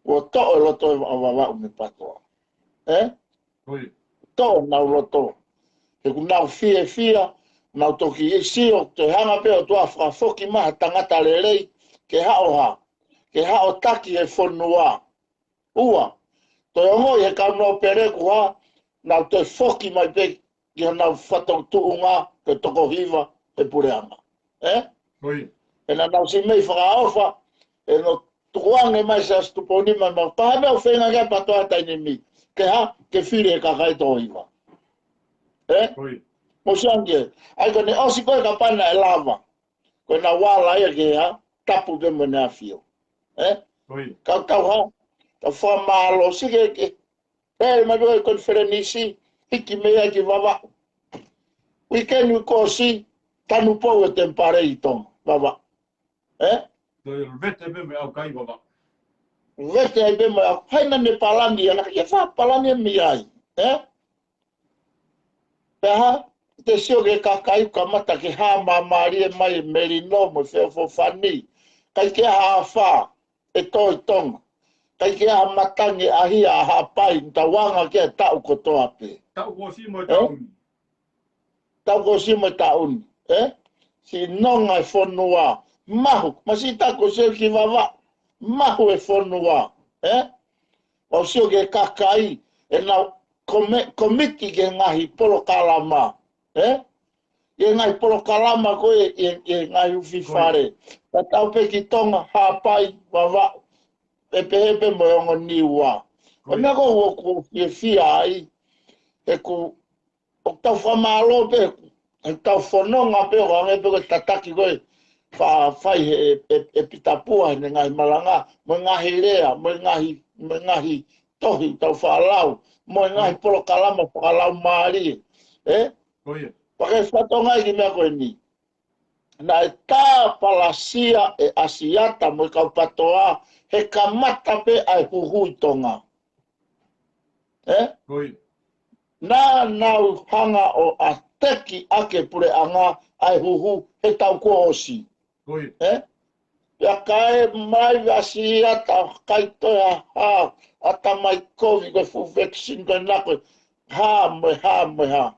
Kuo toʻo e loto ʻo Vavaʻu mei he PATOA. Ē? ʻOi. Toʻo honau loto. He kuo nau fiefia, nau toki sio, toe hanga pē ʻe he ʻOtua ʻo fakafoki mai ha tangata lelei, ke haʻu ʻo hā, ke haʻu ʻo taki e fonua. Ua, toe ongoʻi ʻe he kau nōpele kuo hā, nau toe foki mai pē ki honau fatongia tuʻunga ko e toko hiva he puleʻanga. Ē? ʻOi. He naʻa nau siʻi mei fakaʻofa, ʻenau tukuange mai Siaosi Tupou Nima, ma paha meʻa ʻoku feinga ki ai e PATOA he taimi ni. Ke hā, ke fili e kakai toko hiva. Ē? ʻOi. Mou sio ange, ʻa ia ko ʻene ʻosi ko ē kapau naʻe lava. Ko ʻenau ala ia ke hā, tapu pē mo ʻEne ʻAfio. Ē? ʻOi. Kau tau hā, tau fakamālō siʻi ke, ke, ē, mai ko e konifelenisi, hiki mei ai ki Vavaʻu. Weekend kuo ʻosi, tanu pou e temipale ʻi Tonga, Vavaʻu. Ē? Toe vete pē mo e ʻaukai Vavaʻu. Vete ai pē mo e ʻaukai, naʻa ne palani, ʻa ia naʻe ʻikai ke fai ha palani ia mei ai. Ē? Pea hā, te sio ki he kakai ʻoku kamata ke hā māmālie mai e melino mo e feʻofoʻofani. ʻIkai ke ʻi ai ha afā ʻe tō ʻi Tonga. ʻIkai ke ʻi ai ha matangi ʻe ʻaʻahi ʻa Haʻapai, tauanga ki he taʻu kotoa pē. Taʻu kuo ʻosi mo e taʻu ni. Taʻu kuo ʻosi mo e taʻu ni, ē? Siʻi nonga e fonua. Mahu, masiʻi taku ʻosi ki Vavaʻu. Mahu e fonua, ē? ʻO sio ki he kakai, ʻenau kome-, komiti ki he ngaahi polokalama, ē? Ki he ngaahi polokalama ko ē, ʻi he, ʻi he ngaahi ufi fale. Tatau pē ki Tonga, Haʻapai, Vavaʻu, ʻe pehē pē mo e ongo Niua. Ko e meʻa ko ē ʻoku ou fiefia ai, he ʻoku ʻoku tau fakamālō pē, ʻoku tau fononga pē, ʻo hangē pē ko e tataki ko ē, fa-, fai he, ʻe, ʻe, ʻe Pita Pua heʻene ngaahi malanga, mo e ngaahi lea, mo e ngaahi, mo e ngaahi tohi ʻoku tau faʻa lau, mo e ngaahi polokalama fakalaumālie, ē? Ko ia. Pea ke fakatonga ki he meʻa ko eni. Naʻe tāpalasia ʻe ʻAsiata mo e kau PTOA, he kamata pē ʻa e huhu ʻi Tonga. Ē? Ko ia. Naʻa nau hanga ʻo ʻateki ʻaki e puleʻanga ʻa e huhu he taʻu kuo ʻosi. Ko ia. Ē? Pea kae mai ʻAsiata, ʻikai toe hā, ʻatamai kovi ko e full vaccine ko ena ko e hā mo e hā mo e hā.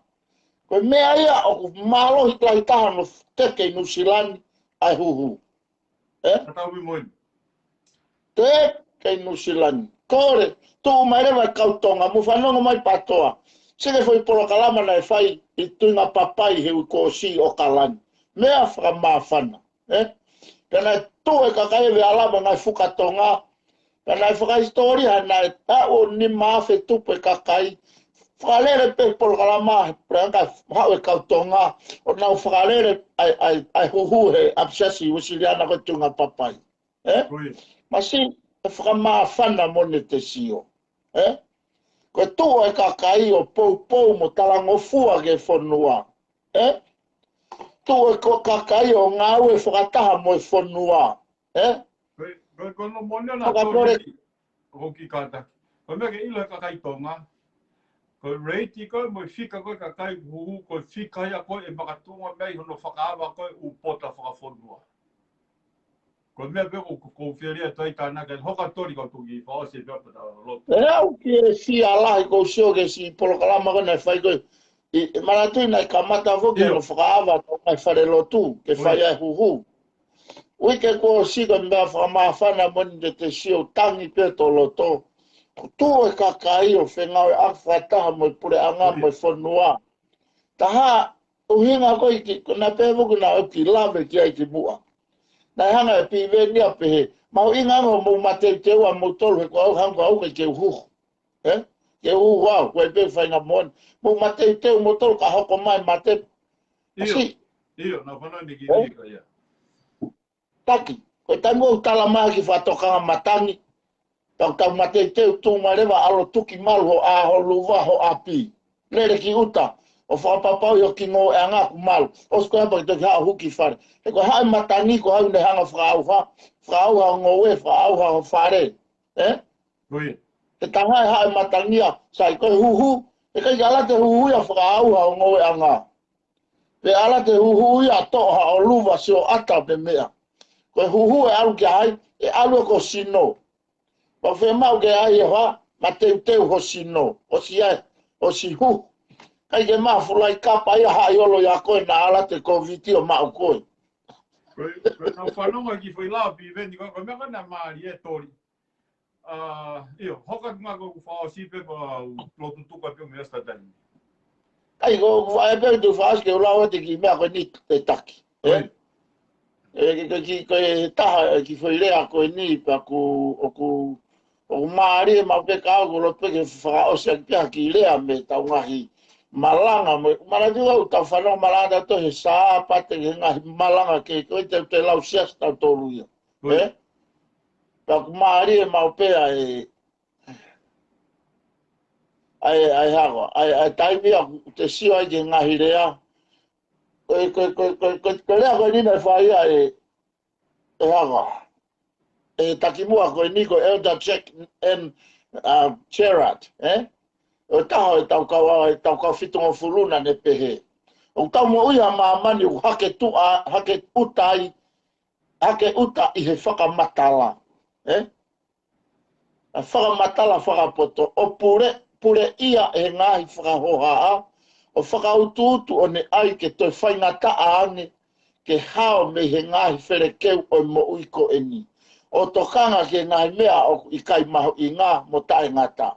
Ko e meʻa ia ʻoku mālohi lahi taha hono teke ʻi Nuʻusila ni ʻa e huhu. Ē? Ka tau mi moini. Teke ʻi Nuʻusila ni. Kole, tuʻu mai leva e kau Tonga, mou fanongo mai PTOA. Sio ki he foʻi polokalama naʻe fai ʻi Tuingapapai he uike kuo ʻosi ʻi ʻOkalani. Meʻa fakamāfana. Ē? Pea naʻe tuʻu e kakai ʻe veʻe ala mo e ngaahi fuka Tonga. Pea naʻe fakahisitōlia naʻe taʻu ʻo nima afe tupu e kakai. Fakalele pē polokalama, pea ka haʻu e kau Tonga, ʻo nau fakalele ʻa e, ʻa e, ʻa e huhu he ʻapisiasi Uēsiliana ko ē Tuingapapai. Ē? Ko ia. Masiʻi, ʻe fakamāfana moʻoni te sio. Ē? Ko e tuʻu e kakai ʻo poupou mo talangofua ki he fonua. Ē? Tuʻu e ko-, kakai ʻo ngāue fakataha mo e fonua. Ē? Ko e, ko e, ko hono moʻoni ʻona Fakapole. Tolu ki, ʻoku ki kātaki. Ko e meʻa ke ʻilo e kakai Tonga. Ko e rate ko ē mo e fika ko ē kakai huhu, ko e fika ia ko ē ʻe makatuʻunga mai hono fakaava ko ē ʻū pota fakafonua. Ko e meʻa pē ʻoku, ʻoku ou fie lea atu ai tānaki, hoka toli kau tuki fao se pea pata lotu. ʻE au ki he sia lahi kou sio ki he siʻi polokalama ko ē naʻe fai ko ē. ʻI, ʻi manatuʻi naʻe kamata foki Io. Hono fakaava ko ē ngaahi fale lotu, ke Oi. Fai ai huhu. Uike kuo ʻosi ko e meʻa fakamāfana moʻoni te te sio tangi pē tō loto. Tuʻu e kakai ʻo fengāueʻaki fakataha mo e puleʻanga Oi. Mo e fonua. Taha, ʻuhinga ko ē ki, ko naʻe pehē foki naʻa ʻoku lave ki ai kimuʻa. Naʻe hanga ʻe Piveni ʻo pehē, mahuʻinga ange hoʻomou mateuteu ʻa moutolu he ko au hangē ko au ʻikai ke u huhu. Ē? Ke u huhu au, ko e pē fainga moʻoni. Mou mateuteu moutolu ka hoko mai mate. ʻIo, Asi. ʻIo, naʻa fanau ni ki Ē? Ika, ia. Taki, ko e taimi ʻoku tala mai ki fakatokanga matangi. Tau tau mateuteu tuʻu mai leva ʻalu tuki malu ho ʻā, ho luva, ho ʻapi. Lele ki ʻuta, ʻo fakapapauʻi hoki ngoueʻanga ʻoku malu. ʻOsi ko ia pea ke toki haʻu huki fale. He ko e haʻu e matangi ko e haʻu ne hanga fakaʻauha, fakaʻauha ho ngoue, fakaʻauha ho fale. Ē? Ko ia. He taha e haʻu e matangi ia, sai ko e huhu, ʻikai ke ala te huhu ia fakaʻauha ho ngoueʻanga. Pe ala te huhu ia toʻo haʻo luva sio ʻata pe meʻa. Ko e huhu ʻe ʻalu ki ai, ʻe ʻalu ko sino. Pea fiemaʻu ke ʻai e hoa, mateuteu ho sino, ʻosi ʻai, ʻosi huhu. ʻIkai ke mafu lai kapa ia haʻi olo ia ko ē naʻa ala te Kōviti ʻo maʻu ko ē. Ko e, ko e nau fanongo ki foʻi lao Piveni ko, ko e meʻa ko ē naʻe mālie toli. ʻA, ʻio, hoka tunga ko ʻeku fakaʻosi pē pea u lotu tuka pē ʻo meʻa sata taimi. ʻAi, ko, ko, ʻai pē te u fakaʻosi ke u lau atu e kiʻi meʻa ko eni te taki. Ē? Oi. Ē, ke, ke, ki, ko e taha, ē, ki foʻi lea ko eni, pea ʻoku, ʻoku, ʻoku mālie maʻu pē ka ʻoku lotu pē ke fakaʻosi ʻaki pē ha kiʻi lea mei heʻetau ngaahi malanga, mo, manatu au tau fanongo malanga tautolu he Sāpate ki he ngaahi malanga ke, ko e te, te lau siasi tautolu ia. Oi. Ē? Pea ʻoku mālie maʻu pē ʻa e, ʻa e, ʻa e hako, ʻa e, ʻa e taimi ʻoku te sio ai ki he ngaahi lea. Ko e, ko e, ko e, ko e, ko e, ko e lea ko eni naʻe fai ʻa e, ʻe hako. ʻE takimuʻa ko eni ko Elder Jack M, uh, Gerard, ē? ʻO taha ʻo e tau kau, ʻe tau kau fitungofulu naʻa ne pehē. ʻOku tau moʻui ʻi ha māmani ʻoku hake tuʻa, hake ʻuta ai, hake ʻuta ʻi he fakamatala. ʻE? ʻA e fakamatala fakapoto, ʻo pule, puleʻia ʻe he ngaahi fakahohaʻa, ʻo fakautuutu ʻo ne ʻai ke toe faingataʻa ange, ke hao mei he ngaahi felekeu ʻo e moʻui ko eni. ʻO tokanga ki he ngaahi meʻa ʻoku ʻikai mahuʻinga mo taʻengata.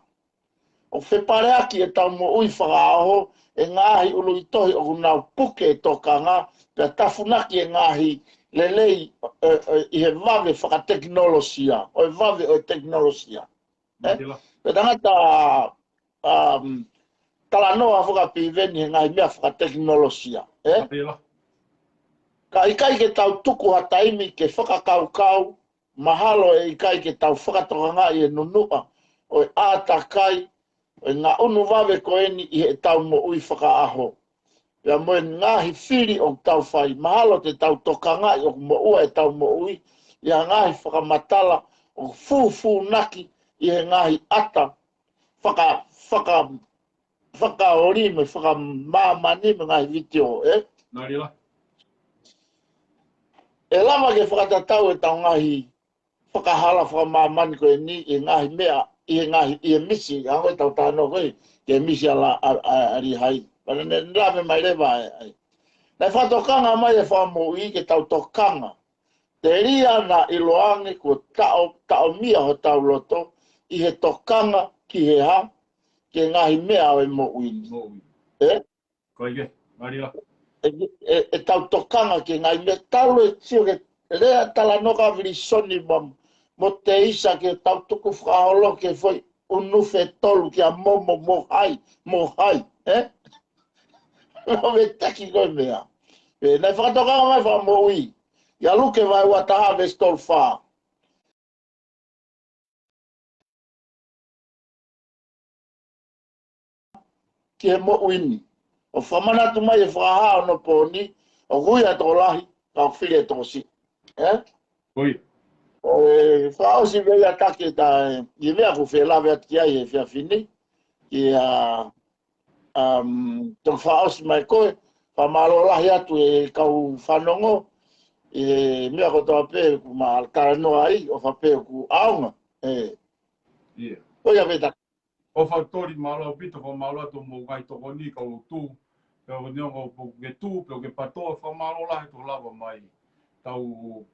ʻOku fepaleaki ʻetau moʻui fakaʻaho ʻe he ngaahi ului tohi ʻoku nau puke e tokanga, pea tafunaki e ngaahi lelei, ʻe, ʻe, ʻi he vave fakatekinolosia, ʻo e vave ʻo e tekinolosia. ʻE? Mātila. Pea tangata, um, talanoa fakapīveni he ngaahi meʻa fakatekinolosia. ʻE? Mātila. Ka ʻikai ke tau tuku ha taimi ke fakakaukau, mahalo ʻe ʻikai ke tau fakatokangaʻi e nunuʻa ʻo e ʻātakai ʻo e ngaʻunu vave ko eni ʻi heʻetau moʻui fakaʻaho. Pea mo e ngaahi fili ʻoku tau fai, mahalo te tau tokangaʻi ʻoku moʻua ʻetau moʻui ʻi ha ngaahi fakamatala ʻoku fūfūnaki ʻi he ngaahi ʻata faka, faka, fakaoli mo e fakamāmani mo e ngaahi vitiō, ʻe? Mātila. ʻE lava ke fakatatau ʻetau ngaahi fakahala fakamāmani ko eni ʻi he ngaahi meʻa, ʻi he ngaahi, ʻi he misi, ʻa ko ʻetau talanoa ko ē, ki he misi ʻa la, ʻa, ʻa, ʻa Lihai. Pea ne lave mai leva ʻe, ʻe. Naʻe fakatokanga mai e Fakamoʻui ke tau tokanga. Telia naʻa ʻiloange kuo taʻo, taʻomia hotau loto ʻi he tokanga ki he hā, ki he ngaahi meʻa ʻo e moʻui ni. Moʻui. ʻE? Ko ia, Mātila. ʻE, ʻe, ʻetau tokanga ki he ngaahi meʻa talu e sio ki he lea talanoa ʻa Vilisoni mo, mo Teisa ke tau tuku fakaholo ke foʻi ʻunufe tolu kia Momo mo hai, mo hai, ʻe? Love taki ko e meʻa. ʻE, naʻe fakatokanga mai Fakamoʻui. ʻIa Luke vahe ua taha veesi tolu fā. Ki he moʻui ni. ʻO fakamanatu mai e fakahā ʻo onopooni, ʻoku ui ʻa e tokolahi, ka ʻoku fili ʻa e tokosiʻi. ʻE? Ko ia. ʻE, fakaʻosi vei ʻa taki ta, ʻi he meʻa ʻoku felāveʻi atu ki ai he efiafi ni, ki ʻa, um, toki fakaʻosi mai koe, fakamālō lahi atu e kau fanongo, ʻi he meʻa kotoa pē, ʻoku ma talanoa ai, ʻo fapē ʻoku ʻaonga. ʻE. Ia. Ko ia pē ta. ʻOfa toli mālō ʻaupito, fakamālō atu mo e ngaahi tokoni kau tū, pe ʻoku ke tū, pe ʻoku ke PATOA, fakamālō lahi ʻetau lava mai. Tau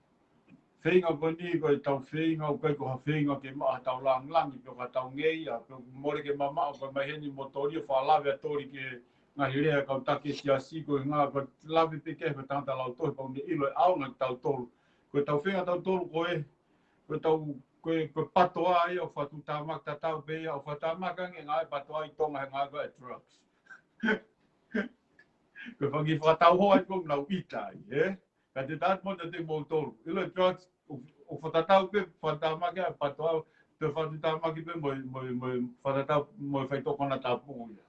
feinga ko eni, ko ʻetau feinga, ʻoku ʻikai ko ha feinga ke maʻa tau langilangi, pe ʻoku tau ngeia, pe ʻoku mole ke mamaʻo, ko e mai heni mo toli, ʻo fakalave ʻa toli ki he ngaahi lea kau taki siasi, ko e ngaahi, ko e lave pē ki he tangata lautohi, pau ne ʻilo e ʻaonga kitautolu. Ko ʻetau feinga tautolu ko e, ko ʻetau, ko e, ko e PATOA ia, ʻoku fakatuʻutāmaki tatau pē ia, ʻoku fakatuʻutāmaki ange ngaahi PATOA ʻi Tonga he ngaahi ko e drugs. Ko e fanga kiʻi fakatauhoa ʻi ko nau ʻita ai, ʻe? Ka te tatu mo te te moutolu. ʻIlo e drugs, ʻo, ʻoku fakatatau pē, fakatuʻutāmaki ʻa e PATOA, pea fakatuʻutāmaki pē mo, mo, mo, fakatatau mo e faitoʻo konatapu ia.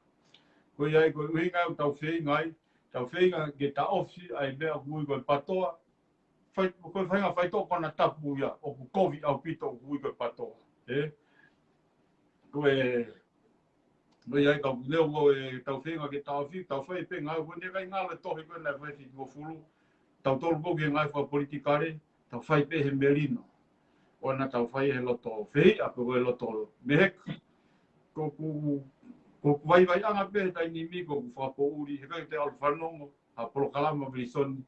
Ko ia ai, ko e ʻuhinga ʻoku tau feinga ai, tau feinga ke taʻofi ʻa e meʻa ʻoku ui ko e PATOA, fai, ko e faʻahinga faitoʻo konatapu ia, ʻoku kovi ʻaupito ʻoku ui ko e PATOA, ʻe? Ko e, ko ia ai kau leo ko e tau feinga ke taʻofi, tau fai pē ngāue ko eni ʻikai ngalo e tohi ko ē naʻe fai fitungofulu, tautolu ko e ngāue fakapolitikale, tau fai pē he melino. ʻOua naʻa tau fai he loto fehiʻa, pe ko e loto meheka. Ko ʻeku, ko ʻeku vaivaiʻanga pē he taimi ni, ko ʻeku fakapoʻuli, he ʻikai te u ʻalu fanongo ha polokalama Vilisoni,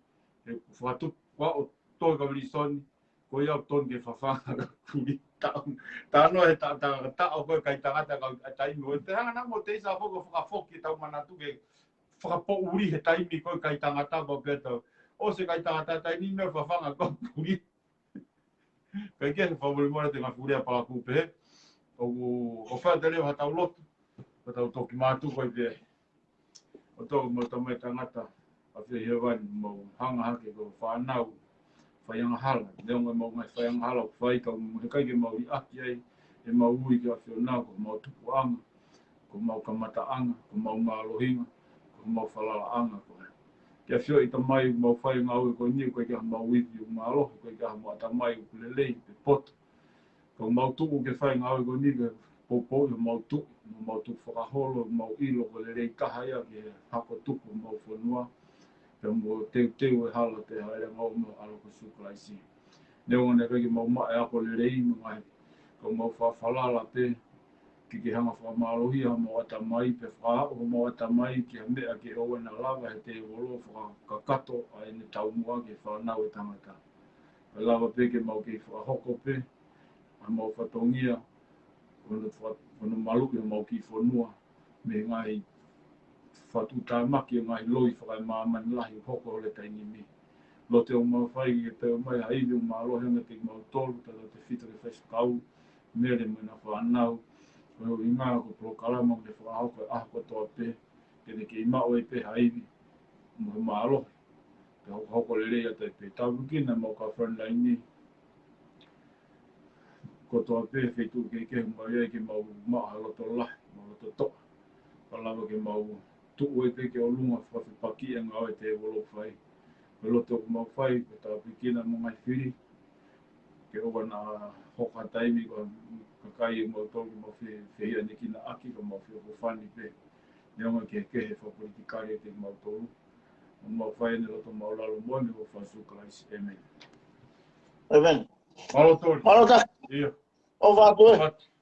he ʻoku fakatupu, ʻoku ʻoatu ʻe Vilisoni, ko ia ʻoku tonu ke fafanga ka kuli taʻu. Talanoa he ta, ta, taʻu ko e kai tangata ka taimi ko ē. Te hanga naʻa mo Teisa foki ʻo fakafoki ʻetau manatu ke fakapoʻuli he taimi ko e kai tangata pau pē tau. ʻOsi e kai tangata taimi ni mo e fafanga ka kuli. Kae kehe, fakamolemole atu e ngaahi fuʻu lea palakū pehē. ʻOku, ʻoku fai atu leva haʻatau lotu, ka tau toki mātuku ai pē. ʻOtua ko homau Tamai tangata, ʻafio ʻi hēvani, mau hanga hake ko e fānau faiangahala, neongo ʻemau ngaahi faiangahala ʻoku fai ka ʻoku ʻikai ke mau liʻaki ai ʻemau ui ki he ʻAfiona, ko homau tupuʻanga, ko homau kamataʻanga, ko homau mālohinga, ko homau falalaʻanga, ko e ke ʻafioʻi Tamai ʻoku mau fai e ngāue ko eni, ʻoku ʻikai ke ʻi ai hamau ivi ʻoku mālohi, ʻoku ʻikai ke ʻi ai hamau ʻatamai ʻoku lelei pe poto. Ka ʻoku mau tuʻu ke fai e ngāue ko eni, ke poupou ʻi homau tuʻi, mo homau tukufakaholo, mo homau ʻilo ko e lelei taha ia ki he hako tupu homau fonua, pea mo teuteu e hala ʻo e hāʻele ʻa e ʻAlo ko Sīsū Kalaisi. Neongo naʻe ʻikai ke mau maʻu e ako lelei mo e ngaahi, ka mau fakafalala pē ke ke hanga ʻo fakamālohia homau ʻatamai, pea fakaaʻu homau ʻatamai ki ha meʻa ke ʻoua naʻa lava ʻe he tēvolo ʻo fakakakato ʻa ʻene taumuʻa ki he fānau ʻa e tangata. Kae lava pē ke mau kei fakahoko pē ʻa homau fatongia, ko hono fa-, ko hono maluʻi homau kiʻi fonua mei he ngaahi fatu tāmaki ʻo e ngaahi loi fakaemāmani lahi ʻoku hoko he taimi ni. Lotu ʻoku mau fai ke tau mai ha ivi ʻoku mālohi ange kiate kimautolu, tautautefito ki he faifekau Mele mo ʻena fānau. Ko e ʻuhinga ko e polokalama ʻoku ne fakahoko he ʻaho kotoa pē, ke ne kei maʻu ai pē ha ivi mo e mālohi, ke hokohoko lelei atu ai pē. Tāpuekina homau kau frontline ni kotoa pē, feituʻu kehekehe ʻoku mau ʻi ai, ke mau maʻu ha loto lahi, mo e loto toʻa, kae lava ke mau tuʻu ai pē ki ʻolunga, fakafepakiʻi e ngāue ʻa e tēvolo ʻoku fai. Ko e lotu ʻoku mau fai, ko e tāpuekina homau ngaahi fili, ke ʻoua naʻa hoko ha taimi ko e kakai ʻoku mau tolu ke mau fe-, fehiʻanekinaʻaki, ka mau feʻofoʻofani pē, neongo e kehekehe fakapolitikale ʻiate kimautolu. ʻOku mau fai ʻeni he loto māʻulalo mo e ʻofa ʻia Sīsū Kalaisi. ʻĒmeni. ʻĒmeni. Mālō Toli. Mālō Taki. ʻIo. ʻOfa atu ē. ʻOfa atu.